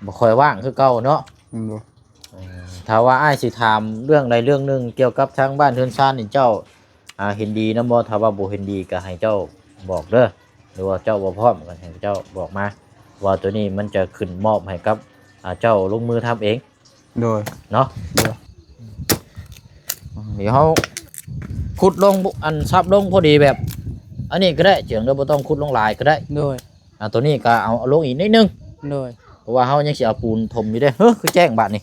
ບໍ່ຄ່ອຍວ່າງຄືເກົ່າເນາະ. ແມ່ນບໍ່? ເອີ ຖ້າວ່າອ້າຍຊິຖາມເລື່ອງໃດເລື່ອງໜຶ່ງກ່ຽວກັບທາງບ້ານເຮືອນຊານນີ້ ເຈົ້າ ອ່າ ເຫັນດີນຳບໍ່? ຖ້າວ່າບໍ່ເຫັນດີກໍໃຫ້ເຈົ້າບອກເດີ ຫຼືວ່າເຈົ້າບໍ່ພ້ອມກໍໃຫ້ເຈົ້າບອກມາ ເພາະວ່າໂຕນີ້ມັນຈະຂຶ້ນມອບໃຫ້ກັບ ອ່າ ເຈົ້າລົງມືທຳເອງ. ໂດຍ ເນາະ. ໂດຍ ດຽວເຮົາຂຸດລົງ ອັນ ສັບລົງພໍດີແບບ ອັນນີ້ກໍໄດ້ ເຈີງເດີ ບໍ່ຕ້ອງຂຸດລົງຫຼາຍກໍໄດ້. ໂດຍ ອ່າ ໂຕນີ້ກໍເອົາ ເອົາລົງອີກໜ້ອຍໜຶ່ງ. ໂດຍ ເພາະວ່າເຮົາຍັງຊິເອົາປູນຖົມຢູ່ເດ້. ເຮີ ຄືແຈ້ງບາດນີ້.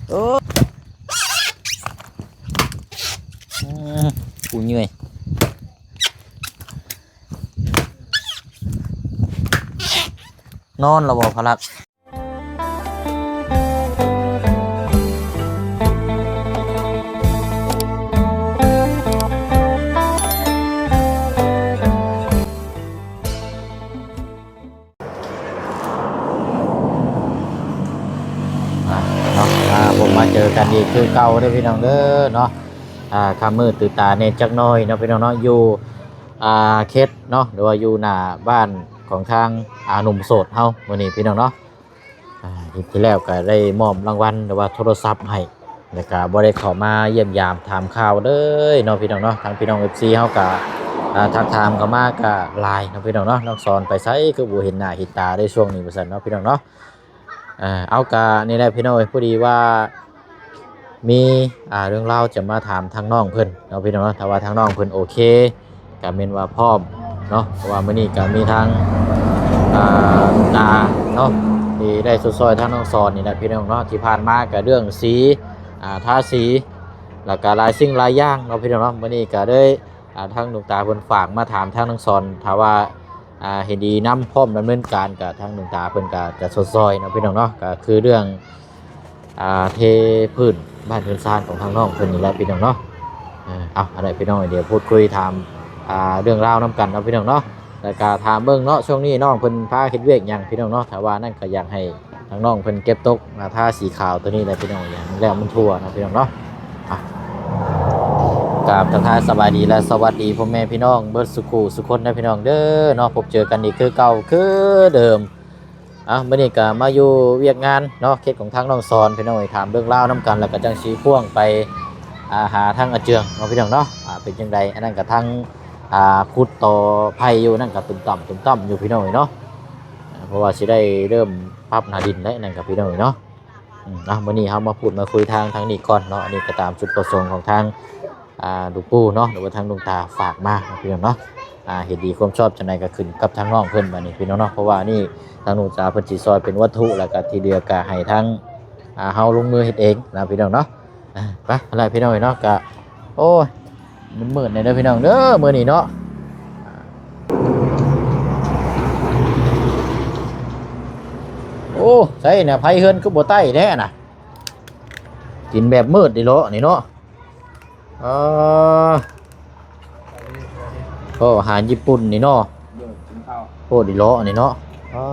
ໂອ້ ອືມ ປູເມື່ອຍ ນອນແລ້ວບໍ່ພະລັກ? ອ່າ ເນາະ ອ່າ ພົມມາເຈີກັນອີກຄືເກົ່າເດີພີ່ນ້ອງເດີເນາະ. ອ່າ ຄ່ຳມືດຕື່ນຕາແດ່ຈັກໜ້ອຍເນາະພີ່ນ້ອງເນາະ ຢູ່ ອ່າ ເຂດເນາະ ຫຼືວ່າຢູ່ໜ້າບ້ານຂອງທາງ ອ່າ ໜຸ່ມໂສດເຮົາມື້ນີ້ພີ່ນ້ອງເນາະ. ອ່າ ທີ່ແລ້ວກໍໄດ້ມອບລາງວັນ ຫຼືວ່າໂທລະສັບໃຫ້ ແລ້ວກໍບໍ່ໄດ້ເຂົ້າມາຢ້ຽມຢາມຖາມຂ່າວເລີຍເນາະພີ່ນ້ອງເນາະ. ທາງພີ່ນ້ອງເອັຟຊີເຮົາກໍ ອ່າ ທັກຖາມເຂົ້າມາກໍຫຼາຍເນາະພີ່ນ້ອງເນາະ ນ້ອງສອນໄປໃສຄືບໍ່ເຫັນໜ້າເຫັນຕາເດ້ຊ່ວງນີ້ ວ່າຊັ້ນເນາະພີ່ນ້ອງເນາະ. ອ່າ ເອົາ ກະນີ້ແຫຼະພີ່ນ້ອງເອີຍ ພໍດີວ່າມີ ອ່າ ເລື່ອງລາວຈະມາຖາມທາງນ້ອງເພິ່ນເນາະພີ່ນ້ອງເນາະ. ຖ້າວ່າທາງນ້ອງເພິ່ນໂອເຄ ກະແມ່ນວ່າພ້ອມເນາະ ເພາະວ່າມື້ນີ້ກະມີທາງ ອ່າ ຕາເນາະ ທີ່ໄດ້ຊົດຊ່ອຍທາງນ້ອງສອນນີ້ແຫຼະພີ່ນ້ອງເນາະ. ທີ່ຜ່ານມາກະເລື່ອງສີ ອ່າ ທາສີ ແລ້ວກະຫຼາຍສິ່ງຫຼາຍຢ່າງເນາະພີ່ນ້ອງເນາະ. ມື້ນີ້ກະເລີຍ ອ່າ ທາງຫຼວງຕາເພິ່ນຝາກມາຖາມທາງນາງສອນ ຖ້າວ່າ ອ່າ ເຫັນດີນຳ ພ້ອມດຳເນີນການ ກະທາງຫຼວງຕາເພິ່ນກະຈະຊົດຊ່ອຍເນາະພີ່ນ້ອງເນາະ. ກະຄືເລື່ອງ ອ່າ ເທພື້ນບ້ານເຮືອນຊານຂອງທາງນ້ອງເພິ່ນນີ້ແຫຼະພີ່ນ້ອງເນາະ. ເອົາ ອັນໃດພີ່ນ້ອງ ດຽວພູດຄຸຍຖາມ ອ່າ ເລື່ອງລາວນຳກັນເນາະພີ່ນ້ອງເນາະ. ແລ້ວກະຖາມເບິ່ງເນາະ ຊ່ວງນີ້ນ້ອງເພິ່ນພາເຮັດວຽກຫຍັງພີ່ນ້ອງເນາະ. ຖ້າວ່ານັ້ນກະຢາກໃຫ້ ທາງນ້ອງເພິ່ນເກັບຕົກ ອ່າ ທາສີຂາວໂຕນີ້ແຫຼະພີ່ນ້ອງ ໃຫ້ມັນແລ້ວມັນທົ່ວເນາະພີ່ນ້ອງເນາະ. ອ່ະ ກາບທັກທາຍສະບາຍດີ ແລະ ສະຫວັດດີພໍ່ແມ່ພີ່ນ້ອງເບິດສູ່ຄູ່ສູ່ຄົນນະພີ່ນ້ອງເດີເນາະ. ພົບເຈີກັນອີກຄືເກົ່າຄືເດີມ. ອ່ະ ມື້ນີ້ກະມາຢູ່ວຽກງານເນາະ ເຂດຂອງທາງນ້ອງສອນພີ່ນ້ອງເອີຍ. ຖາມເລື່ອງລາວນຳກັນ ແລ້ວກະຈັ່ງຊິພ່ວງໄປ ອ່າ ຫາທາງອາເຈືອງເນາະພີ່ນ້ອງເນາະ. ອ່າ ເປັນຈັ່ງໃດ ອັນນັ້ນກະທາງ ອ່າ ຂຸດຕໍ່ໄຜ່ຢູ່ ນັ້ນກະຕຸ່ມຕ່ຳຕຸ່ມຕ່ຳຢູ່ພີ່ນ້ອງເອີຍເນາະ. ອ່າ ເພາະວ່າຊິໄດ້ເລີ່ມປັບໜ້າດິນແລ້ວ ນັ້ນກະພີ່ນ້ອງເອີຍເນາະ. ອືມ ອ່ະ ມື້ນີ້ເຮົາມາພູດມາຄຸຍທາງ ທາງນີ້ກ່ອນເນາະ. ອັນນີ້ກະຕາມຈຸດປະສົງຂອງທາງ ອ່າ ຫຼວງປູ່ເນາະ ຫຼືວ່າທາງຫຼວງຕາຝາກມາເນາະພີ່ນ້ອງເນາະ. ອ່າ ເຫັນດີຄວາມຊອບຈັ່ງໃດກະຂຶ້ນກັບທາງນ້ອງເພິ່ນບາດນີ້ພີ່ນ້ອງເນາະ. ເພາະວ່າອັນນີ້ທາງຫຼວງຕາເພິ່ນຊິຊ່ອຍເປັນວັດຖຸ ແລ້ວກະທີ່ເຫຼືອກະໃຫ້ທາງ ອ່າ ເຮົາລົງມືເຮັດເອງນະພີ່ນ້ອງເນາະ. ອ່າ ໄປ ຫັ້ນແຫຼະພີ່ນ້ອງເອີຍເນາະ. ກະ ໂອ້ຍ ມືດໆແດ່ເດີພີ່ນ້ອງເດີ ມື້ນີ້ເນາະ. ໂອ້ ໃສນະ ໄຟເຮືອນຄືບໍ່ໄຕ້ແທ້ນະ. ກິນແບບມືດດີເລາະນີ້ເນາະ. ເອີ ໂອ້ ອາຫານຍີ່ປຸ່ນນີ້ເນາະ. ໂອ້ ດີເລາະນີ້ເນາະ. ເອີ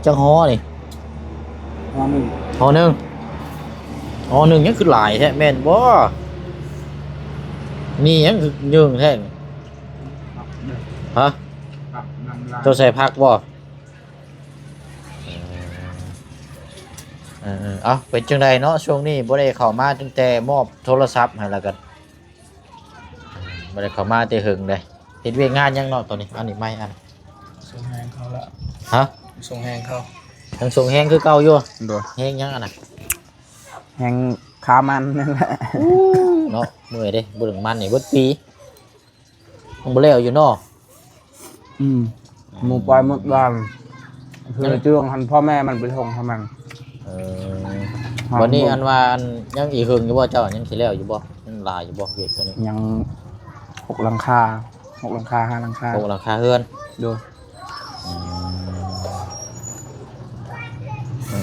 ຈັກຫໍ່ນີ້? ຫໍ່ໜຶ່ງ ຫໍ່ໜຶ່ງ ຫໍ່ໜຶ່ງ ຍັງຄືຫຼາຍແທ້ແມ່ນບໍ່? ມີຫຍັງຄືເຍີງແທ້ນີ້? ຮະ? ເຈົ້າໃສ່ຜັກບໍ່? ເອີ ເອີ ເອີ ເອົ້າ ເປັນຈັ່ງໃດເນາະ? ຊ່ວງນີ້ບໍ່ໄດ້ເຂົ້າມາຕັ້ງແຕ່ມອບໂທລະສັບໃຫ້ ແລ້ວກໍບໍ່ໄດ້ເຂົ້າມາແຕ່ເຫິງເດ້. ເຮັດວຽກງານຫຍັງເນາະຕອນນີ້? ອັນນີ້ໄມ້ອັນ ສົ່ງແຮງເຂົາລະ. ຮະ? ສົ່ງແຮງເຂົາ. ຍັງສົ່ງແຮງຄືເກົ່າຢູ່? ໂດຍ. ແຮງຫຍັງອັນນັ້ນ? ແຮງຄາມັນນັ້ນແຫຼະ. ເນາະ ເມື່ອຍເດ້ ບໍ່ໄດ້ມັນນີ້ເບິດປີ ຍັງບໍ່ແລ້ວຢູ່ເນາະ. ອືມ ໝູ່ປ່ອຍໝົດບ້ານ ຄືເລື່ອງຫັ້ນ ພໍ່ແມ່ມັນໄປສົ່ງໃຫ້ມັນ. ເອີ ບັດນີ້ອັນວ່າອັນ ຍັງອີກເຫິງຢູ່ບໍ່ເຈົ້າ? ຍັງຊິແລ້ວຢູ່ບໍ່? ຍັງຫຼາຍຢູ່ບໍ່ວຽກຕົວນີ້? ຍັງຫົກຫຼັງຄາ ຫົກຫຼັງຄາ ຫ້າຫຼັງຄາ ຫົກຫຼັງຄາເຮືອນ. ໂດຍ. ອື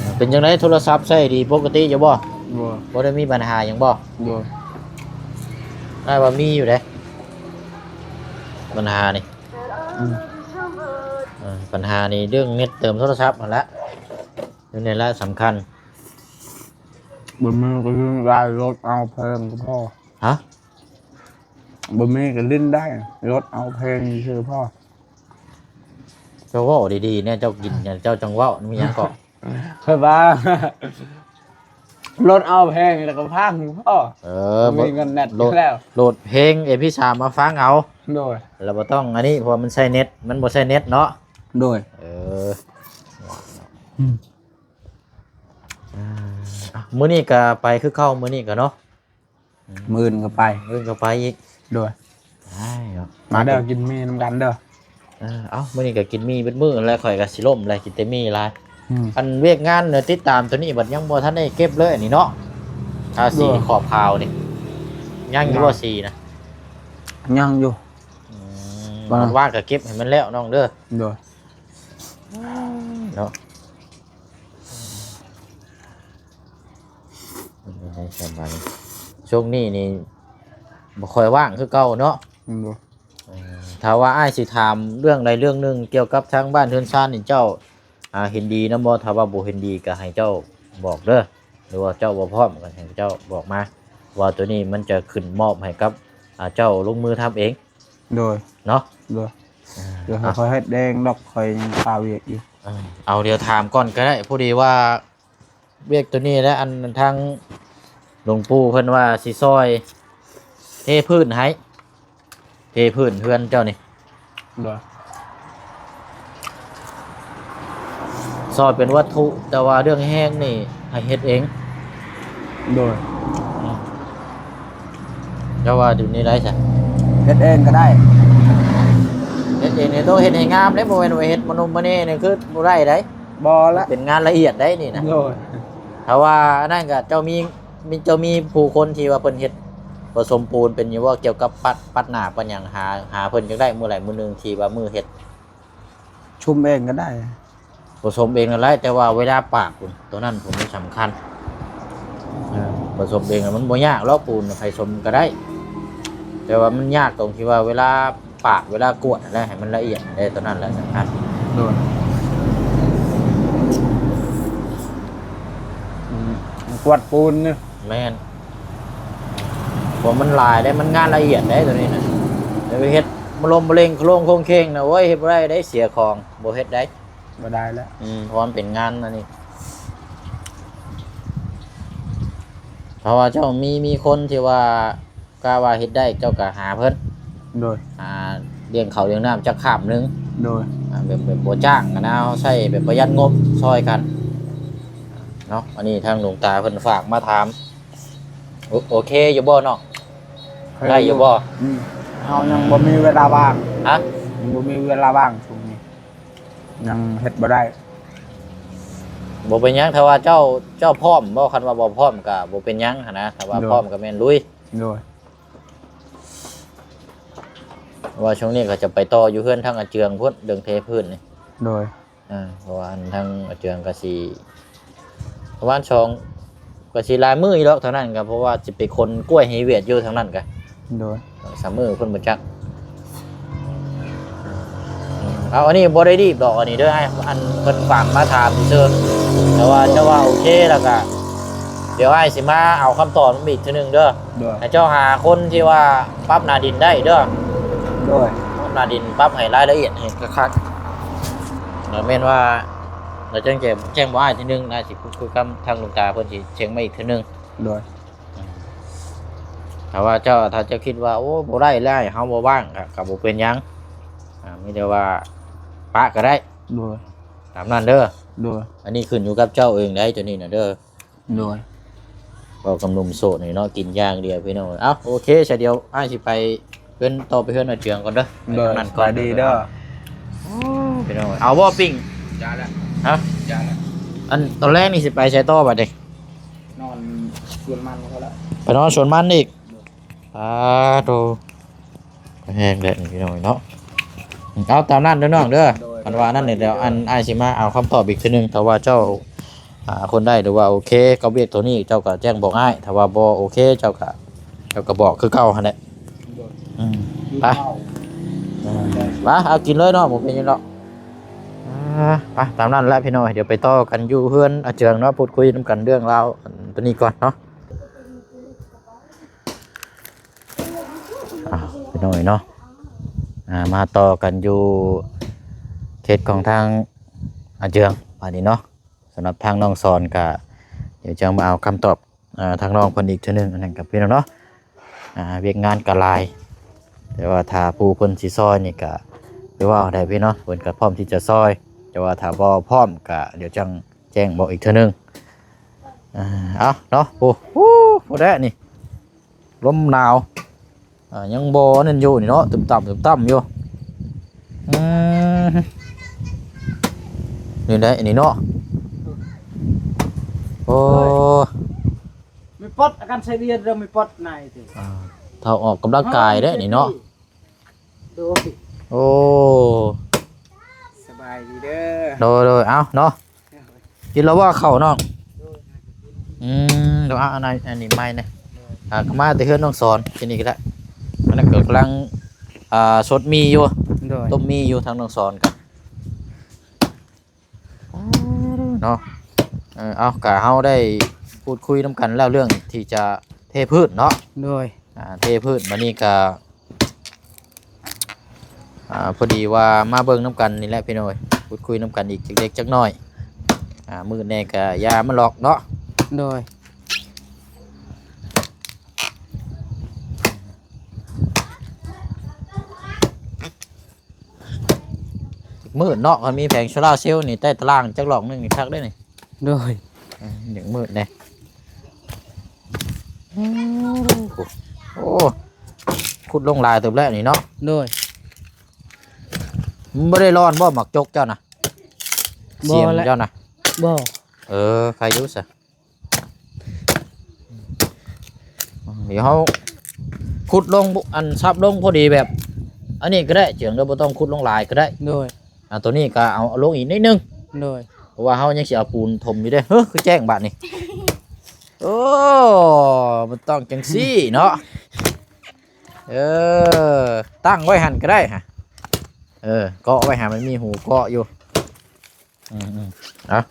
ມ ເປັນຈັ່ງໃດ ໂທລະສັບໃຊ້ດີປົກກະຕິຢູ່ບໍ່? ບໍ່ ບໍ່ໄດ້ມີບັນຫາຫຍັງບໍ່? ບໍ່. ອ້າຍວ່າມີຢູ່ເດ້ ບັນຫານີ້. ອືມ ເອີ ບັນຫານີ້ເລື່ອງເນັດເຕີມໂທລະສັບຫັ້ນແຫຼະ ເລື່ອງນີ້ແຫຼະສຳຄັນ. ບໍ່ມີກໍຫຼິ້ນໄດ້ ລົດເອົາແພງກໍພໍ. ຮະ? ບໍ່ມີກໍຫຼິ້ນໄດ້ ລົດເອົາແພງຊື່ພໍ. ເຈົ້າເວົ້າດີໆແນ່ ເຈົ້າກິນແນ່ ເຈົ້າຈັ່ງເວົ້າ ມີຫຍັງເກາະ? ເພິ່ນວ່າ ໂຫຼດເອົາເພງແລ້ວກໍຟັງພໍ້ ເອີ ບໍ່ມີເງິນແນັດ ໂຫຼດ ແລ້ວ ໂຫຼດເພງ ເອັມພີສາມ ມາຟັງເອົາ ໂດຍ ແລ້ວບໍ່ຕ້ອງອັນນີ້ ເພາະວ່າມັນໃຊ້ເນັດ ມັນບໍ່ໃຊ້ເນັດເນາະ ໂດຍ ເອີ ອືມ ອ່າ ມື້ນີ້ກໍໄປຄືເກົ່າ ມື້ນີ້ກໍເນາະ ອືມ ມື້ອື່ນກໍໄປ ມື້ອື່ນກໍໄປອີກ ໂດຍ ໄດ້ເນາະ ມາເດີ ກິນໝີ່ນຳກັນເດີ ເອີ ເອົ້າ ມື້ນີ້ກໍກິນໝີ່ເບິດມື້ແລ້ວ ຂ້ອຍກໍຊິລົ້ມແລ້ວ ກິນແຕ່ໝີ່ຫຼາຍ ອືມ ອັນວຽກງານເນາະ ຕິດຕາມໂຕນີ້ບັດຍັງບໍ່ທັນໄດ້ເກັບເລີຍ ອັນນີ້ເນາະ ທາສີ ໂດຍ ຂອບຂາວນີ້ ຍັງຢູ່ບໍ່ ຍັງ ສີນະ? ຍັງຢູ່ ອືມ ໂດຍ ວັນວ່າງກໍເກັບໃຫ້ມັນແລ້ວນ້ອງເດີ ໂດຍ ເນາະ ຊ່ວງນີ້ນີ້ບໍ່ຄ່ອຍວ່າງຄືເກົ່າເນາະ ໂດຍ ເອີ ຖ້າວ່າອ້າຍຊິຖາມເລື່ອງໃດເລື່ອງໜຶ່ງກ່ຽວກັບທາງບ້ານເຮືອນຊານນີ້ ເຈົ້າ ອ່າ ເຫັນດີນຳບໍ່? ຖ້າວ່າບໍ່ເຫັນດີກໍໃຫ້ເຈົ້າບອກເດີ ຫຼືວ່າເຈົ້າບໍ່ພ້ອມກໍໃຫ້ເຈົ້າບອກມາ ເພາະວ່າໂຕນີ້ມັນຈະຂຶ້ນມອບໃຫ້ກັບ ອ່າ ເຈົ້າລົງມືທຳເອງ ໂດຍ ເນາະ ໂດຍ ອ່າ ດຽວຂ້ອຍເຮັດເອງດອກ ຂ້ອຍຍັງຄາວຽກຢູ່ ເອີ ເອົາ ດຽວຖາມກ່ອນກໍໄດ້ ພໍດີວ່າວຽກໂຕນີ້ແຫຼະ ອັນທາງຫຼວງปู่ເພິ່ນວ່າຊິຊ່ອຍເທພື້ນໃຫ້ ເທພື້ນເຮືອນເຈົ້ານີ້ ໂດຍ ຊ່ອຍເປັນວັດຖຸ ແຕ່ວ່າເລື່ອງແຮງນີ້ໃຫ້ເຮັດເອງ ໂດຍ ເຈົ້າວ່າຢູ່ນີ້ໄດ້ຊະ ເຮັດເອງກໍໄດ້ ເຮັດເອງນີ້ຕ້ອງເຮັດໃຫ້ງາມເດ້ ບໍ່ແມ່ນວ່າເຮັດມະນຸມມະເນນີ້ຄືບໍ່ໄດ້ໃດ໋ ບໍ່ລະ ເປັນງານລະອຽດໄດ໋ນີ້ນະ ໂດຍ ຖ້າວ່າອັນນັ້ນກໍເຈົ້າມີ ມີ ເຈົ້າມີຜູ້ຄົນທີ່ວ່າເພິ່ນເຮັດປະສົມປູນເປັນຢູ່ບໍ່ ກ່ຽວກັບປັດ ປັດໜ້າປັດຫຍັງ ຫາ ຫາເພິ່ນຈັກໄດ້ມື້ໃດມື້ໜຶ່ງທີ່ວ່າມື້ເຮັດ ຊຸມເອງກໍໄດ້ ປະສົມເອງກໍໄດ້ ແຕ່ວ່າເວລາປາກພຸ້ນ ໂຕນັ້ນພຸ້ນມັນສຳຄັນ ເອີ ປະສົມເອງມັນບໍ່ຍາກດອກ ປູນໃຜສົມກໍໄດ້ ແຕ່ວ່າມັນຍາກຕົງທີ່ວ່າເວລາ ປາກເວລາກວດຫັ້ນແຫຼະ ໃຫ້ມັນລະອຽດເດ້ ຕົວນັ້ນແຫຼະສຳຄັນ ໂດຍ ອືມ ກວດປູນເນາະ ແມ່ນ ເພາະມັນຫຼາຍເດ້ ມັນງານລະອຽດເດ້ຕົວນີ້ນະ ແຕ່ໄປເຮັດມະລົມມະເລັງໂຄລງໂຄງເຄງນະ ໂອ້ຍ ເຮັດບໍ່ໄດ້ເດ້ ເສຍຂອງ ບໍ່ເຮັດໄດ້ ບໍ່ໄດ້ແລ້ວ ອືມ ເພາະວ່າມັນເປັນງານອັນນີ້ ເພາະວ່າເຈົ້າມີ ມີຄົນທີ່ວ່າ ກະວ່າເຮັດໄດ້ເຈົ້າກະຫາເພິ່ນ ໂດຍ ຫາລ້ຽງເຂົ້າລ້ຽງນ້ຳຈັກຄາບໜຶ່ງ ໂດຍ ອ່າ ແບບ ແບບບໍ່ຈ້າງຫັ້ນນະ ເຮົາໃຊ້ແບບປະຢັດງົບຊ່ອຍກັນເນາະ ອັນນີ້ທາງຫຼວງຕາເພິ່ນຝາກມາຖາມ ໂອ ໂອເຄຢູ່ບໍ່ນ້ອງ? ໄດ້ຢູ່ບໍ່? ອືມ ເຮົາຍັງບໍ່ມີເວລາວ່າງ ຮະ? ຍັງບໍ່ມີເວລາວ່າງຊ່ວງນີ້ ຍັງເຮັດບໍ່ໄດ້ ບໍ່ເປັນຫຍັງ ຖ້າວ່າເຈົ້າ ເຈົ້າພ້ອມບໍ່? ຄັນວ່າບໍ່ພ້ອມກະບໍ່ເປັນຫຍັງຫັ້ນນະ ຖ້າວ່າ ໂດຍ ພ້ອມກະແມ່ນລຸຍ ໂດຍ ເພາະວ່າຊ່ວງນີ້ເຂົາຈະໄປຕໍ່ຢູ່ເຮືອນທາງອາເຈືອງພຸ້ນ ເລື່ອງເທພື້ນນີ້ ໂດຍ ອ່າ ເພາະວ່າອັນທາງອາເຈືອງກະຊິປະມານສອງ ກະຊິຫຼາຍມື້ຢູ່ດອກ ເທົ່ານັ້ນກະເພາະວ່າຊິໄປຂົນກ້ວຍໃຫ້ຫວຽດຢູ່ທາງນັ້ນກະ ໂດຍ ສາມມື້ເພິ່ນບໍ່ຈັກ ເອົາ ອັນນີ້ບໍ່ໄດ້ລີບດອກ ອັນນີ້ເດີ ອ້າຍ ອັນເພິ່ນຝາກມາຖາມຊື່ໆ ແຕ່ວ່າເຈົ້າວ່າໂອເຄແລ້ວກະ ດຽວອ້າຍຊິມາເອົາຄຳຕອບນຳອີກເທື່ອໜຶ່ງເດີ ໂດຍ ໃຫ້ເຈົ້າຫາຄົນທີ່ວ່າປັບໜ້າດິນໄດ້ເດີ ໂດຍ ປັບໜ້າດິນ ປັບໃຫ້ລາຍລະອຽດໃຫ້ຄັກໆ ແລ້ວແມ່ນວ່າ ແລ້ວຈັ່ງແຈ້ງ ແຈ້ງບອກອ້າຍເທື່ອໜຶ່ງ ອ້າຍຊິຄຸຍກັບທາງຫຼວງຕາ ເພິ່ນຊິເຊັງມາອີກເທື່ອໜຶ່ງ ໂດຍ ຖ້າວ່າເຈົ້າ ຖ້າເຈົ້າຄິດວ່າ ໂອ້ ບໍ່ໄດ້ແລ້ວ ເຮົາບໍ່ວ່າງ ກະ ກະບໍ່ເປັນຫຍັງ ອ່າ ມີແຕ່ວ່າປະກະໄດ້ ໂດຍ ຕາມນັ້ນເດີ ໂດຍ ອັນນີ້ຂຶ້ນຢູ່ກັບເຈົ້າເອງໄດ໋ ໂຕນີ້ນະເດີ ໂດຍ ເວົ້າກັບໜຸ່ມໂສດນີ້ເນາະ ກິນຢ່າງດຽວພີ່ນ້ອງ ເອົ້າ ໂອເຄ ສະດຽວອ້າຍຊິໄປເຮືອນ ຕໍ່ໄປເຮືອນອາເຈືອງກ່ອນເດີ ໂດຍ ໄປທາງນັ້ນກ່ອນ ສະບາຍດີເດີ ພີ່ນ້ອງ ເອົາບໍ່ປີ້ງ ຢ່າລະ ຮະ ຢ່າລະ ອັນຕອນແລງນີ້ຊິໄປໃສຕໍ່ບັດນີ້? ນອນສວນມັນເຂົາລະ ໄປນອນສວນມັນອີກ ໂດຍ ອາໂທ ແຮງແຫຼະພີ່ນ້ອງເນາະ ເອົາຕາມນັ້ນເດີນ້ອງເດີ ໂດຍ ຄັນວ່ານັ້ນນີ້ ໂດຍ ດຽວອັນອ້າຍຊິມາເອົາຄຳຕອບອີກເທື່ອໜຶ່ງ ຖ້າວ່າເຈົ້າ ອ່າ ຄົນໃດ ຫຼືວ່າໂອເຄກັບວຽກໂຕນີ້ ເຈົ້າກະແຈ້ງບອກອ້າຍ ຖ້າວ່າບໍ່ໂອເຄ ເຈົ້າກະ ເຈົ້າກະບອກຄືເກົ່າຫັ້ນແຫຼະ ໂດຍ ອືມ ໄປ ໄປ ເອົາກິນເລີຍເນາະ ບໍ່ເປັນຫຍັງດອກ ອ່າ ໄປ ຕາມນັ້ນແຫຼະພີ່ນ້ອງ ດຽວໄປຕໍ່ກັນຢູ່ເຮືອນອາເຈືອງເນາະ ພູດຄຸຍນຳກັນເລື່ອງລາວໂຕນີ້ກ່ອນເນາະ. ອ້າວ ພີ່ນ້ອງເອີຍເນາະ ອ່າ ມາຕໍ່ກັນຢູ່ເຂດຂອງທາງອາເຈືອງບາດນີ້ເນາະ ສຳລັບທາງນ້ອງສອນກະ ດຽວຈັ່ງມາເອົາຄຳຕອບ ອ່າ ທາງນ້ອງເພິ່ນອີກເທື່ອໜຶ່ງ. ອັນນັ້ນກໍພີ່ນ້ອງເນາະ ອ່າ ວຽກງານກໍຫຼາຍ ແຕ່ວ່າຖ້າຜູ້ເພິ່ນຊິຊ່ອຍນີ້ກໍ ຫຼືວ່າໃດພີ່ນ້ອງ ເພິ່ນກໍພ້ອມທີ່ຈະຊ່ອຍ ແຕ່ວ່າຖ້າບໍ່ພ້ອມກໍ ດຽວຈັ່ງແຈ້ງບອກອີກເທື່ອໜຶ່ງ. ອ່າ ເອົາເນາະ ໂອ້ ໂອ້ ຜູ້ໃດນີ້ ລົມໜາວ ອ່າ ຍັງບໍ່ນັ້ນຢູ່ນີ້ເນາະ ຕຶມຕຳ ຕຶມຕຳຢູ່. ອືມ ນີ້ໄດ໋ ອັນນີ້ເນາະ ໂອ້ ມີປອດ ອາການໃສ່ເວຍເດີ ມີປອດໃນຕິ ອ່າ ເທົ່າອອກກຳລັງກາຍເດ້ນີ້ເນາະ. ໂດຍ ໂອ້ ສະບາຍດີເດີ ໂດຍ ໂດຍ ເອົາເນາະ. ກິນແລ້ວບໍ່ເຂົ້ານ້ອງ? ໂດຍ ອືມ ດຽວເອົາອັນນັ້ນ ອັນນີ້ໃໝ່ນະ ອ່າ ກໍມາແຕ່ເຮືອນນ້ອງສອນ ທີ່ນີ້ກໍໄດ້. ອັນນັ້ນກໍກຳລັງ ອ່າ ສົດໝີ່ຢູ່ ໂດຍ ຕົ້ມໝີ່ຢູ່ທາງນ້ອງສອນກໍ ເນາະ. ເອີ ເອົາ ກໍເຮົາໄດ້ພູດຄຸຍນຳກັນແລ້ວເລື່ອງທີ່ຈະເທພື້ນເນາະ ໂດຍ ອ່າ ເທພື້ນ ບັດນີ້ກໍ ອ່າ ພໍດີວ່າມາເບິ່ງນຳກັນນີ້ແຫຼະພີ່ນ້ອງເອີຍ ພູດຄຸຍນຳກັນອີກຈັກເລັກຈັກນ້ອຍ. ອ່າ ມືດແດ່ກໍຢ່າມັນຫຼອກເນາະ ໂດຍ ມືດເນາະ. ຄັນມີແຜງໂຊລາເຊວນີ້ ໃຕ້ຕາລ່າງຈັກຫຼອກໜຶ່ງນີ້ຄັກເດ້ນີ້ ໂດຍ ອືມ ຍັງມືດແດ່. ໂອ້ ຂຸດລົງຫຼາຍເຕີບແລ້ວນີ້ເນາະ ໂດຍ. ມັນບໍ່ໄດ້ຮ້ອນບໍ່ ໝາກຈົກເຈົ້ານະ? ບໍ່ ສຽມ ແຫຼະ ເຈົ້ານະ? ບໍ່ ເອີ ໃຄຢູ່ຊະ. ດຽວເຮົາຂຸດລົງ ອັນ ສັບລົງພໍດີແບບ ອັນນີ້ກໍໄດ້ ເຈີງ ບໍ່ຕ້ອງຂຸດລົງຫຼາຍກໍໄດ້ ໂດຍ. ອ່າ ຕົວນີ້ກໍເອົາ ເອົາລົງອີກໜ້ອຍໜຶ່ງ ໂດຍ ເພາະວ່າເຮົາຍັງຊິເອົາປູນຖົມຢູ່ເດ້. ເຮີ ຄືແຈ້ງບາດນີ້ ໂອ້ ມັນຕ້ອງຈັ່ງຊີ້ເນາະ. ເອີ ຕັ້ງໄວ້ຫັ້ນກໍໄດ້ຫະ ເອີ ເກາະໄວ້ຫະ ມັນມີຮູເກາະຢູ່. ອືມໆ ເອົາ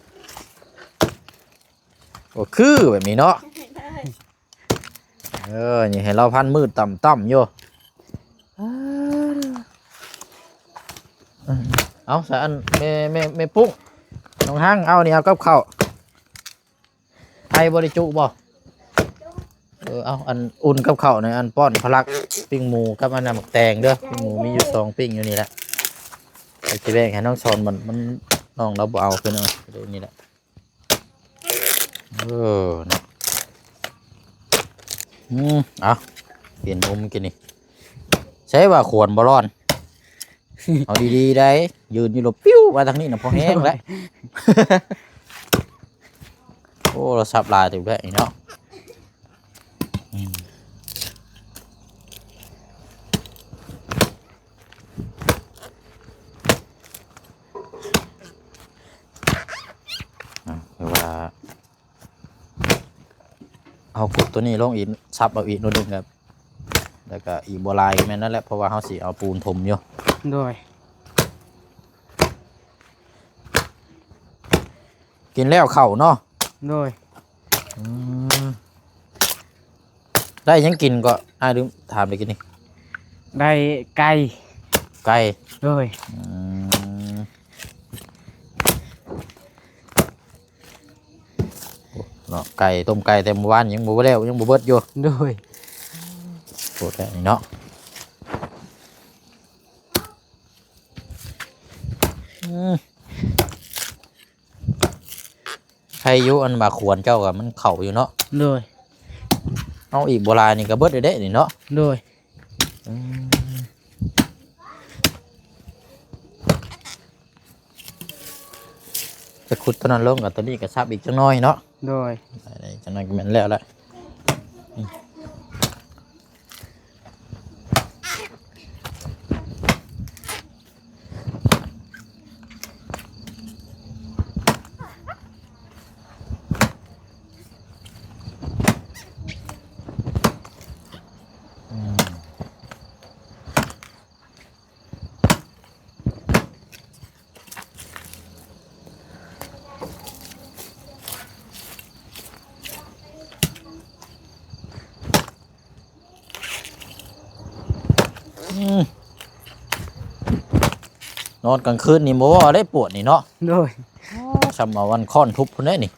ໂອ້ ຄືແບບນີ້ເນາະ. ເອີ ນີ້ໃຫ້ລາວພັນມືດຕ່ຳໆຢູ່. ເອົາຊະ ອັນ ແມ່ ແມ່ ແມ່ປຸ້ງ ນ້ອງຮັງ ເອົານີ້ ເອົາກັບເຂົ້າ ໄອບໍ່ໄດ້ຈຸບໍ່? ເອີ ເອົາ ອັນ ອຸ່ນກັບເຂົ້າໃນ ອັນ ປ້ອນພະລັກ ປີ້ງໝູກັບອັນນັ້ນ ໝາກແຕງເດີ ປີ້ງໝູມີຢູ່ສອງປີ້ງຢູ່ນີ້ແຫຼະ ໄປຊິແບ່ງໃຫ້ນ້ອງສອນ ມັນ ມັນ ນ້ອງລາວບໍ່ເອົາ ເພິ່ນເອົາ ນີ້ແຫຼະ. ເອີ ອືມ ເອົາ ປ່ຽນມຸມກິນນີ້ ໃຊ້ວ່າຂວນບໍ່ຮ້ອນ ເອົາດີໆໄດ໋ ຢືນຢູ່ແລ້ວປິວມາທາງນີ້ນະ ພໍແຮງແລ້ວ. ໂອ້ ລາວສັບຫຼາຍເຕີບແລ້ວນີ້ເນາະ. ອືມ ອ່າ ແຕ່ວ່າເຮົາຂຸດຕົວນີ້ລົງອີກ ສັບເອົາອີກໜ້ອຍໜຶ່ງ ແລ້ວກໍອີກບໍ່ຫຼາຍກໍແມ່ນນັ້ນແຫຼະ ເພາະວ່າເຮົາຊິເອົາປູນຖົມຢູ່ ໂດຍ. ກິນແລ້ວເຂົ້າເນາະ ໂດຍ. ອືມ ໄດ້ຫຍັງກິນກໍ ອ້າຍລືມຖາມ ໄດ້ກິນນີ້ ໄດ້ໄກ່ ໄກ່ ໂດຍ. ອືມ ໂອ້ ເນາະ ໄກ່ ຕົ້ມໄກ່ແຕ່ມື້ວານຍັງບໍ່ແລ້ວ ຍັງບໍ່ເບິດຢູ່ ໂດຍ. ໂອ້ ແທ້ນີ້ເນາະ ອືມ. ໃຄຢູ່ ອັນວ່າຂວນເຈົ້າກໍມັນເຂົ້າຢູ່ເນາະ ໂດຍ. ເອົາອີກບໍ່ຫຼາຍນີ້ກໍເບິດແລ້ວເດ້ນີ້ເນາະ ໂດຍ. ອືມ ຈະຂຸດຕົວນັ້ນລົງ ກັບຕົວນີ້ກໍສັບອີກຈັກໜ້ອຍເນາະ ໂດຍ. ຈັກໜ້ອຍກໍແມ່ນແລ້ວລະ ອືມ. ອືມ ນອນກາງຄືນນີ້ບໍ່ເວົ້າໄດ້ປວດນີ້ເນາະ ໂດຍ. ອໍ ຊ່ຳເອົາອັນຄ້ອນທຸບພຸ້ນເດ້ນີ້.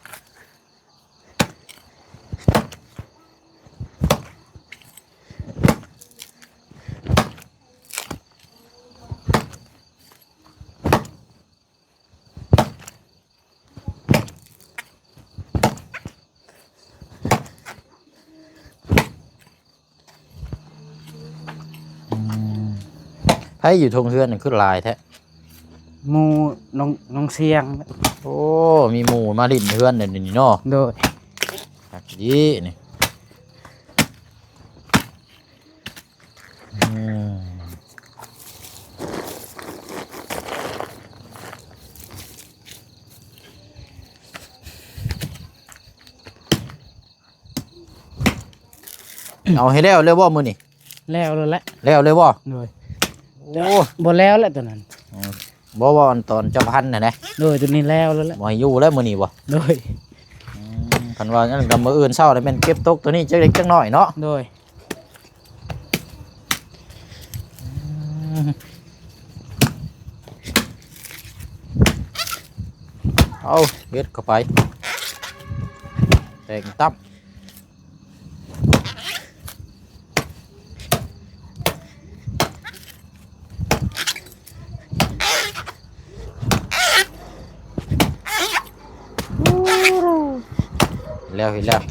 ອືມ ໃຜຢູ່ທົ່ງເຮືອນນັ້ນຄືຫຼາຍແທ້? ໝູ່ນ້ອງ ນ້ອງຊຽງ. ໂອ້ ມີໝູ່ມາຫຼິ້ນເຮືອນແລ້ວນີ້ເນາະ. ໂດຍ. ຄັກດີນີ້. ອືມ ເອົາໃຫ້ແລ້ວເລີຍບໍ່ມື້ນີ້? ແລ້ວແລ້ວແຫຼະ. ແລ້ວເລີຍບໍ່? ໂດຍ. ໂອ້ ບໍ່ແລ້ວແຫຼະຕົວນັ້ນ. ອືມ ບໍ່ ວ່າອັນຕອນເຈົ້າພັນຫັ້ນນະ. ໂດຍ ຕົວນີ້ແລ້ວແລ້ວແຫຼະ. ບໍ່ໃຫ້ຢູ່ແລ້ວມື້ນີ້ບໍ່? ໂດຍ. ອືມ ຄັນວ່ານັ້ນກໍມື້ອື່ນເຊົ້ານີ້ແມ່ນເກັບຕົກຕົວນີ້ຈັກເລັກຈັກນ້ອຍເນາະ. ໂດຍ. ເອົາເຮັດເຂົ້າໄປ ແຕ່ງຕັບ. ແລ້ວ ເຫັນແລ້ວ.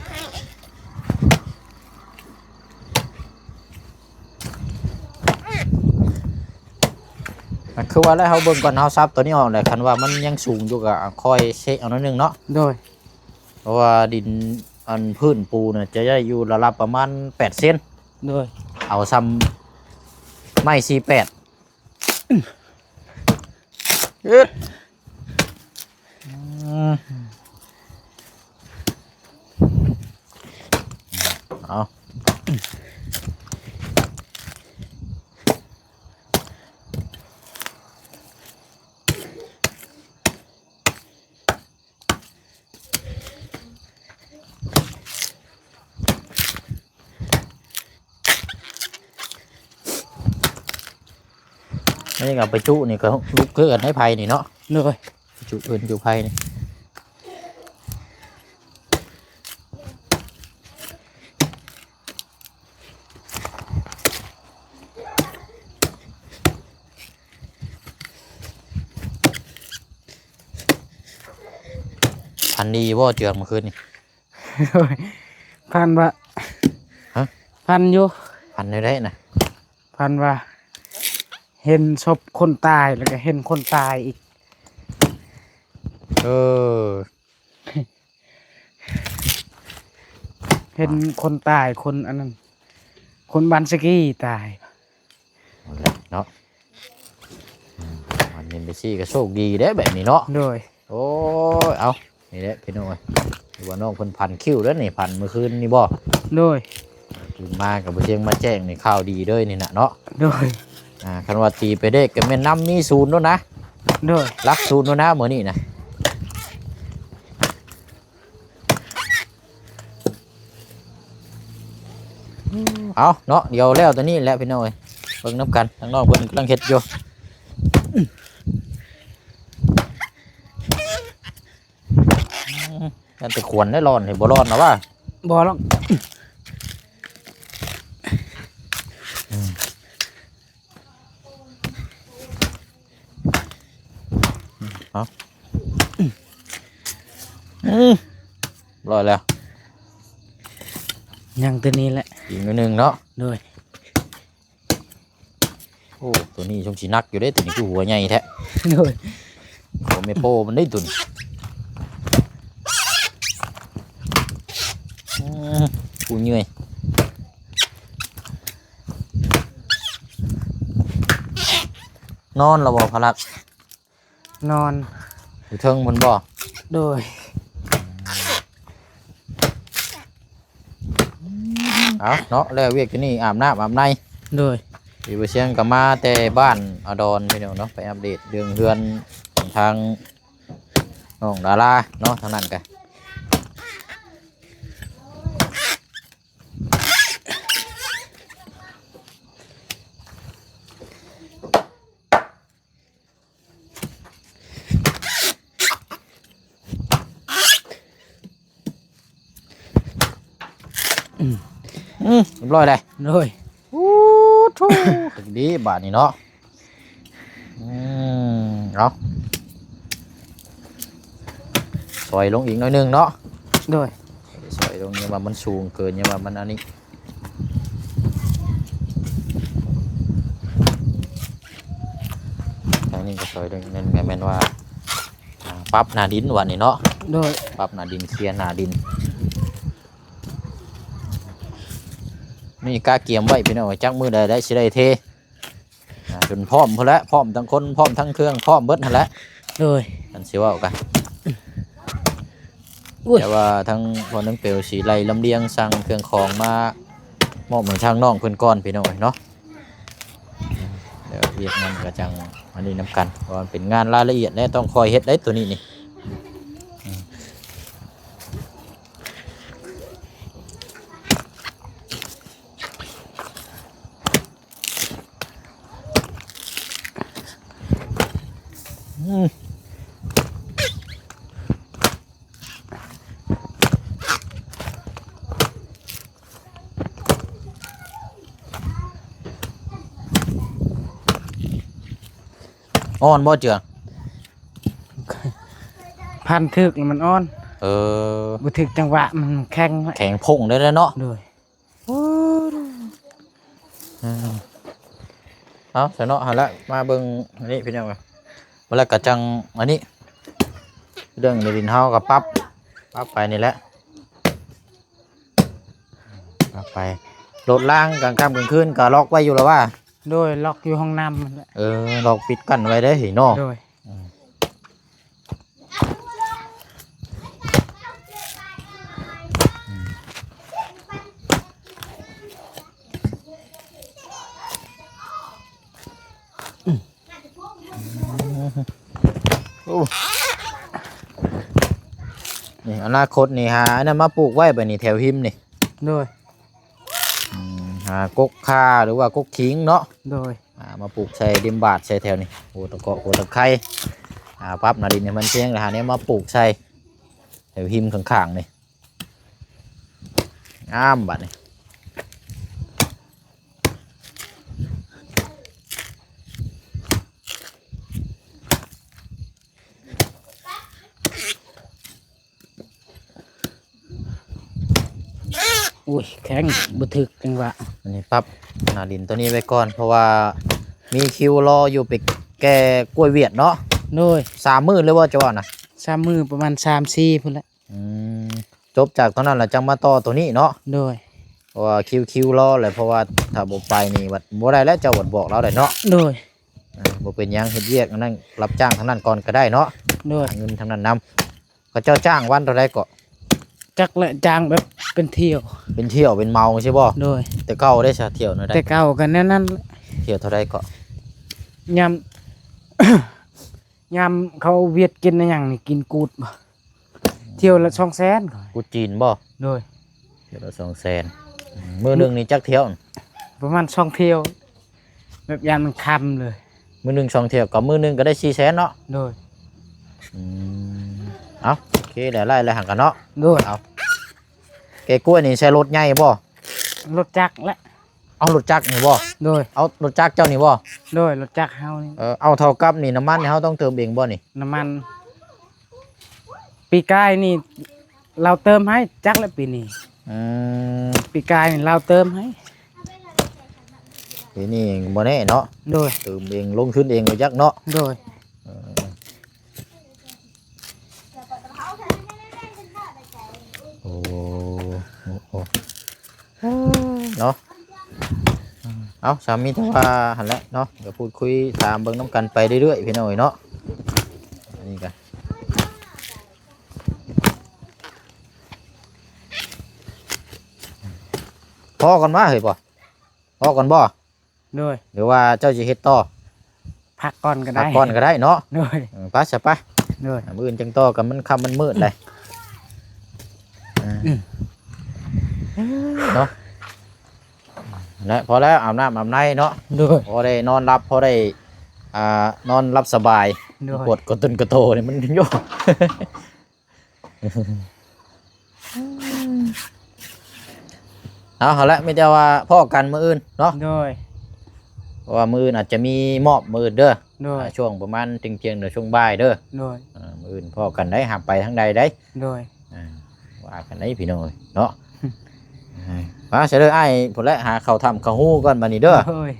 ມັນຄືວ່າແລ້ວ ເຮົາເບິ່ງກ່ອນ ເຮົາສັບຕົວນີ້ອອກແລ້ວ ຄັນວ່າມັນຍັງສູງຢູ່ກໍຄ່ອຍເຊະເອົາໜ້ອຍໜຶ່ງເນາະ. ໂດຍ. ເພາະວ່າດິນອັນພື້ນປູນະ ຈະໄດ້ຢູ່ລະດັບປະມານແປດເຊັນ. ໂດຍ. ເອົາຊ່ຳໄມ້ສີ່ແປດ. ອືມ ເອົາ ອັນນີ້ກໍເອົາໄປຈຸນີ້ກໍລຸກຄືກັນໃນໄຜ່ນີ້ເນາະ. ໂດຍ. ຈຸເພິ່ນຈຸໄຜ່ນີ້. ຝັນດີບໍ່ເຈື່ອງມື້ຄືນນີ້? ໂດຍ ຝັນວ່າ ຮະ? ຝັນຢູ່. ຝັນແນວໃດນະ? ຝັນວ່າເຫັນສົບຄົນຕາຍ ແລ້ວກໍເຫັນຄົນຕາຍອີກ. ເອີ ເຫັນຄົນຕາຍ ຄົນອັນນັ້ນ ຄົນບ້ານສະກີຕາຍ. ນັ້ນແຫຼະເນາະ. ອືມ ອັນນີ້ໄປຊີ້ກໍໂຊກດີເດ້ແບບນີ້ເນາະ. ໂດຍ. ໂອ້ຍ ເອົາ ນີ້ແຫຼະພີ່ນ້ອງເອີຍ ວ່ານ້ອງເພິ່ນຝັນຄິວແລ້ວນີ້ ຝັນມື້ຄືນນີ້ບໍ່? ໂດຍ. ຕື່ນມາກໍບໍ່ຊຽງມາແຈ້ງນີ້ ຂ່າວດີເລີຍນີ້ນະເນາະ. ໂດຍ. ອ່າ ຄັນວ່າຕີເປັນເລກກໍແມ່ນນຳມີສູນໂລດນະ. ໂດຍ. ຫຼັກສູນໂລດນະມື້ນີ້ນະ. ເອົາເນາະ ດຽວແລ້ວຕົວນີ້ແຫຼະພີ່ນ້ອງເອີຍ ເບິ່ງນຳກັນ ທາງນ້ອງເພິ່ນກຳລັງເຮັດຢູ່. ອືມ ຢ້ານແຕ່ຂວັນໄດ້ຮ້ອນ ເຫັນບໍ່ຮ້ອນນະວ່າ. ບໍ່ຫຼອກ. ອືມ ເອົາ ອືມ ຮຽບຮ້ອຍແລ້ວ. ຍັງຕົວນີ້ແຫຼະ ອີກໜ້ອຍໜຶ່ງເນາະ. ໂດຍ. ໂອ້ ຕົວນີ້ຊົງຊິໜັກຢູ່ເດ້ ຕົວນີ້ຄືຫົວໃຫຍ່ແທ້. ໂດຍ. ໂອ້ ແມ່ໂປ້ມັນໄດ້ຕົວນີ້. ອືມ ຜູ້ເມື່ອຍ. ນອນແລ້ວບໍ່ພະລັກ? ນອນ ຢູ່ເທິງພຸ້ນບໍ່? ໂດຍ. ເອົາເນາະ ແລ້ວວຽກຢູ່ນີ້ອາບນ້ຳອາບໃນ. ໂດຍ. ອີ່ບໍ່ຊຽງກໍມາແຕ່ບ້ານອາດອນພີ່ນ້ອງເນາະ ໄປອັບເດດເລື່ອງເຮືອນຂອງທາງນ້ອງດາລາເນາະ ທາງນັ້ນກະ. ໂ ອືມ ຮຽບຮ້ອຍແລ້ວ ໂດຍ ໂອ້ໂທ້ ດີບາດນີ້ເນາະ ອືມ ເອົາ ຊອຍລົງອີກໜ້ອຍໜຶ່ງເນາະ ໂດຍ ຊອຍລົງ ຢ່າວ່າມັນສູງເກີນ ຢ່າວ່າມັນອັນນີ້ ທາງນີ້ກໍຊອຍລົງໜ້ອຍໜຶ່ງ ແມ່ນວ່າ ອ່າ ປັບໜ້າດິນວ່ານີ້ເນາະ ໂດຍ ປັບໜ້າດິນ ເຄລຍໜ້າດິນ ນີ້ກະກຽມໄວ້ພີ່ນ້ອງ ຈັກມື້ໃດໄດ້ ຊິໄດ້ເທ ອ່າ ຈົນພ້ອມພຸ້ນແຫຼະ ພ້ອມທັງຄົນ ພ້ອມທັງເຄື່ອງ ພ້ອມເບິດຫັ້ນແຫຼະ ໂດຍ ຄັນຊິເວົ້າກະ ໂອ້ຍ ແຕ່ວ່າທາງພໍ່ນາງເປວຊິໄລ່ລຳລຽງສັ່ງເຄື່ອງຂອງມາມອບໃຫ້ທາງນ້ອງເພິ່ນກ່ອນ ພີ່ນ້ອງເອີຍເນາະ ແລ້ວວຽກງານກໍຈັ່ງອັນນີ້ນຳກັນ ເພາະວ່າມັນເປັນງານລາຍລະອຽດ ແລະ ຕ້ອງຄ່ອຍເຮັດໄດ໋ ໂຕນີ້ນີ້ ອືມ ອ່ອນບໍ່ເຈືອ? ພັນຖືກແລ້ວມັນອ່ອນ ເອີ ບໍ່ຖືກຈັງຫວະມັນແຂງ ແຂງພົ້ງໄດ້ແລ້ວເນາະ ໂດຍ. ເອີ ເອົາຊະເນາະ ຫັ້ນແຫຼະ ມາເບິ່ງອັນນີ້ພີ່ນ້ອງ ມາແລ້ວກະຈັ່ງອັນນີ້ ເລື່ອງໃນດິນເຮົາກໍປັບ ປັບໄປນີ້ແຫຼະ ປັບໄປ ລົດລາງກາງຄ່ຳກາງຄືນກໍລັອກໄວ້ຢູ່ແລ້ວວ່າ ໂດຍ ລັອກຢູ່ຫ້ອງນ້ຳຫັ້ນແຫຼະ ເອີ ລັອກປິດກັ້ນໄວ້ເດ້ເນາະ ໂດຍ. ອືມ ໂອ້ ນີ້ອະນາຄົດນີ້ຫາອັນນັ້ນມາປູກໄວ້ບາດນີ້ແຖວຮິມນີ້ ໂດຍ ອືມ ຫາກົກຂ່າ ຫຼືວ່າກົກຂິງເນາະ ໂດຍ ອ່າ ມາປູກໃສ່ເດັມບາດໃສ່ແຖວນີ້ ຫົວຕະເກາະ ຫົວຕະໄຄ ອ່າ ປັບໜ້າດິນໃຫ້ມັນພຽງ ແລ້ວຫາແນວມາປູກໃສ່ແຖວຮິມຂ້າງໆນີ້ ງາມບາດນີ້. ໂອ້ຍ ແຂງ ບໍ່ຖືກຈັງຫວະ ອັນນີ້ປັບໜ້າດິນຕົວນີ້ໄວ້ກ່ອນ ເພາະວ່າມີຄິວລໍຢູ່ໄປແກ່ກ້ວຍຫວຽດເນາະ ໂດຍ ສາມມື້ເລີຍບໍ່ ເຈົ້າວ່ານະ ສາມມື້ ປະມານສາມສີ່ພຸ້ນແຫຼະ ອືມ ຈົບຈາກຕົວນັ້ນແລ້ວຈັ່ງມາຕໍ່ຕົວນີ້ເນາະ ໂດຍ ເພາະວ່າຄິວ ຄິວລໍແຫຼະ ເພາະວ່າຖ້າບໍ່ໄປນີ້ບັດບໍ່ໄດ້ແລ້ວ ເຈົ້າບັດບອກລາວໄດ້ເນາະ ໂດຍ ອ່າ ບໍ່ເປັນຫຍັງ ເຮັດວຽກອັນນັ້ນ ຮັບຈ້າງທາງນັ້ນກ່ອນກໍໄດ້ເນາະ ໂດຍ ຫາເງິນທາງນັ້ນນຳ ເຂົາເຈົ້າຈ້າງວັນເທົ່າໃດເກາະ? ຈັກແຫຼະ ຈ້າງແບບເປັນຖ້ຽວ ເປັນຖ້ຽວເປັນເໝົາຊີ້ບໍ່? ໂດຍ ແຕ່ເກົ່າເດ້ຊະ ຖ້ຽວແນວໃດ? ແຕ່ເກົ່າກໍແນວນັ້ນແຫຼະ ຖ້ຽວເທົ່າໃດເກາະ? ຍາມ ຍາມເຂົາຫວຽດກິນອີຫຍັງນີ້ ກິນກູດບໍ່? ຖ້ຽວລະສອງແສນ ກູດຈີນບໍ່? ໂດຍ ຖ້ຽວລະສອງແສນ ອືມ ມື້ໜຶ່ງນີ້ຈັກຖ້ຽວ? ປະມານສອງຖ້ຽວ ແບບຢ້ານມັນຄ່ຳເລີຍ ມື້ໜຶ່ງສອງຖ້ຽວ ກໍມື້ໜຶ່ງກໍໄດ້ສີ່ແສນເນາະ ໂດຍ ອືມ ເອົ້າ ໂອເຄ ໄດ້ຫຼາຍແລ້ວຫັ້ນກະເນາະ ໂດຍ ເອົາ ແກ່ກ້ວຍນີ້ໃຊ້ລົດໃຫຍ່ບໍ່? ລົດຈັກແຫຼະ ເອົາລົດຈັກນີ້ບໍ່? ໂດຍ ເອົາລົດຈັກເຈົ້ານີ້ບໍ່? ໂດຍ ລົດຈັກເຮົານີ້ ເອີ ເອົາເທົ່າກັບນີ້ ນ້ຳມັນນີ້ເຮົາຕ້ອງເຕີມເອງບໍ່ນີ້? ນ້ຳມັນ ປີກາຍນີ້ລາວເຕີມໃຫ້ ຈັກແຫຼະປີນີ້ ອືມ ປີກາຍນີ້ລາວເຕີມໃຫ້ ປີນີ້ບໍ່ແນ່ເນາະ ໂດຍ ເຕີມເອງ ລົງທຶນເອງບໍ່ຈັກເນາະ ໂດຍ ເອີ ໂອ້ ໂອ້ ໂອ້ ເນາະ ເອົາ ສາມີແຕ່ວ່າຫັ້ນແຫຼະເນາະ ກໍພູດຄຸຍຖາມເບິ່ງນຳກັນໄປເລື້ອຍໆ ພີ່ນ້ອງເອີຍເນາະ ອັນນີ້ກໍ ພໍກ່ອນມາເຮີ້ຍ ພໍ ພໍກ່ອນບໍ່? ໂດຍ ຫຼືວ່າເຈົ້າຊິເຮັດຕໍ່? ພັກກ່ອນກໍໄດ້ ພັກກ່ອນກໍໄດ້ເນາະ ໂດຍ ເອີ ໄປຊະໄປ ໂດຍ ມື້ອື່ນຈັ່ງຕໍ່ກັນ ມັນຄ່ຳມັນມືດເດ້ ອືມ ເນາະ ແລະ ພໍແລ້ວ ອາບນ້ຳອາບໃນເນາະ ໂດຍ ພໍໄດ້ນອນຫຼັບ ພໍໄດ້ ອ່າ ນອນຫຼັບສະບາຍ ໂດຍ ປວດກະຕຸນກະໂຕນີ້ມັນໂຍ ອືມ ອືມ ເອົາຫັ້ນແຫຼະ ມີແຕ່ວ່າພໍ້ກັນມື້ອື່ນເນາະ ໂດຍ ເພາະວ່າມື້ອື່ນອາດຈະມີມອບມື້ອື່ນເດີ ໂດຍ ອ່າ ຊ່ວງປະມານທ່ຽງໆ ຫຼືຊ່ວງບ່າຍເດີ ໂດຍ ອ່າ ມື້ອື່ນພໍ້ກັນໄດ໋ ຫາກໄປທາງໃດໄດ໋ ໂດຍ ອ່າ ວ່າກັນໄດ໋ພີ່ນ້ອງເອີຍເນາະ ອ່າ ມາຊະເດີ ອ້າຍພຸ້ນແຫຼະ ຫາເຂົ້າຖ້ຳເຂົ້າຮູກ່ອນບາດນີ້ເດີ ໂດຍ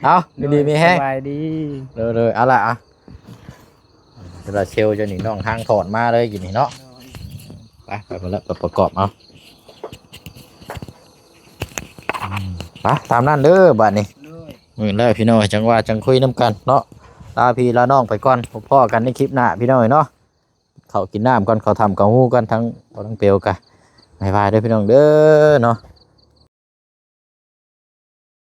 ເອົາ ຢູ່ດີມີແຮງ ສະບາຍດີ ໂດຍໆ ເອົາລະ ອ່ະ ໂຊລາເຊວເຈົ້ານີ້ ນ້ອງທາງຖອດມາເລີຍກິນນີ້ເນາະ ໂດຍ ໄປ ໄປພຸ້ນແຫຼະ ໄປປະກອບເອົາ ອືມ ໄປ ຕາມນັ້ນເດີບາດນີ້ ໂດຍ ມື້ແລ້ວພີ່ນ້ອງ ຈັ່ງວ່າຈັ່ງຄຸຍນຳກັນເນາະ ລາພີ່ລານ້ອງໄປກ່ອນ ພົບພໍ້ກັນໃນຄລິບໜ້າພີ່ນ້ອງເອີຍເນາະ ເຂົ້າກິນນ້ຳກ່ອນ ເຂົ້າຖ້ຳເຂົ້າຮູກ່ອນ ທັງພໍ່ທັງເປວກະ ບາຍບາຍເດີພີ່ນ້ອງເດີເນາະ